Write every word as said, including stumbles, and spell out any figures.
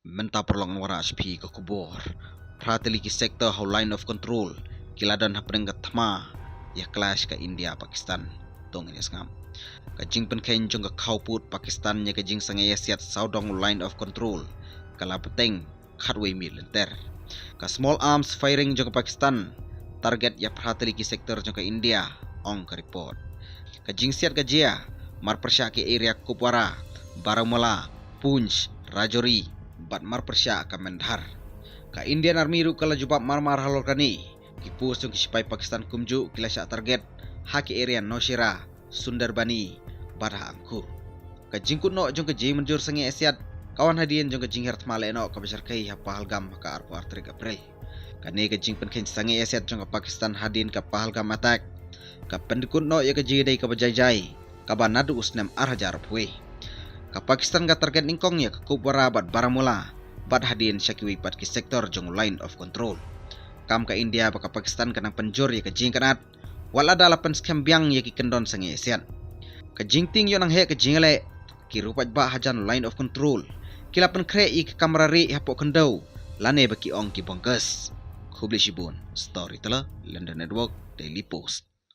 Mynta paralok ngan wanrah sha phi ka khubor. Phra tylli ki sector ha u line of control ki la don hapdeng ka thma ïa clash ka India Pakistan. To ngin ïa sngap. Ka jingpynkheiñ jong ka khawpud Pakistan ïa ka jingsangeh ïasiat sawdong u line of control ka la bteng khatwei miet lynter. Ka small arms firing jong ka Pakistan target ïa phra tylli ki sector jong ka India, ong ka report. Ka jingsiat ka jia marpyrshah ki area Kupwara, Baramulla, Poonch, Rajouri bad marpyrshah ka Mendhar. Ka Indian Army ruh ka la jubab marmar halor kane. Ki post jong ki sipai Pakistan kumjuh ki la shah target ha ki area Nowshera, Sundarbani bad ha Angkur. Ka jingkut noh jong ka jingmynjur sangeh ïasiat ka wan hadien jong ka jinghiar thma lehnoh kaba shyrkhei ha Pahalgam ha ka arphew ar tarik April. Kane ka jingpynkheiñ sangeh ïasiat jong ka Pakistan hadien ka Pahalgam attack ka pynkut noh ïa ka jingïadei kaba jai jai kaba naduh u snem ar hajar arphew wei. Ka Pakistan ka target nyngkong ïa ka Kupwara bad Baramulla bad hadien sha kiwei pat ki sector jong u line of control. Kam ka India bad ka Pakistan ka nang pynjur ïa ka jingïakynad wat lada la pynskhem biang ïa ki kyndon sangeh ïasiat. Ka jingtieng ïoh nang heh ka jingïaleh, ki ruh paidbah hajan u line of control ki la pynkhreh ïa ki kamra rieh hapoh khyndew lane ba ki ong ki bunkers. Khublei shibun. Storyteller, London Network, Daily Post.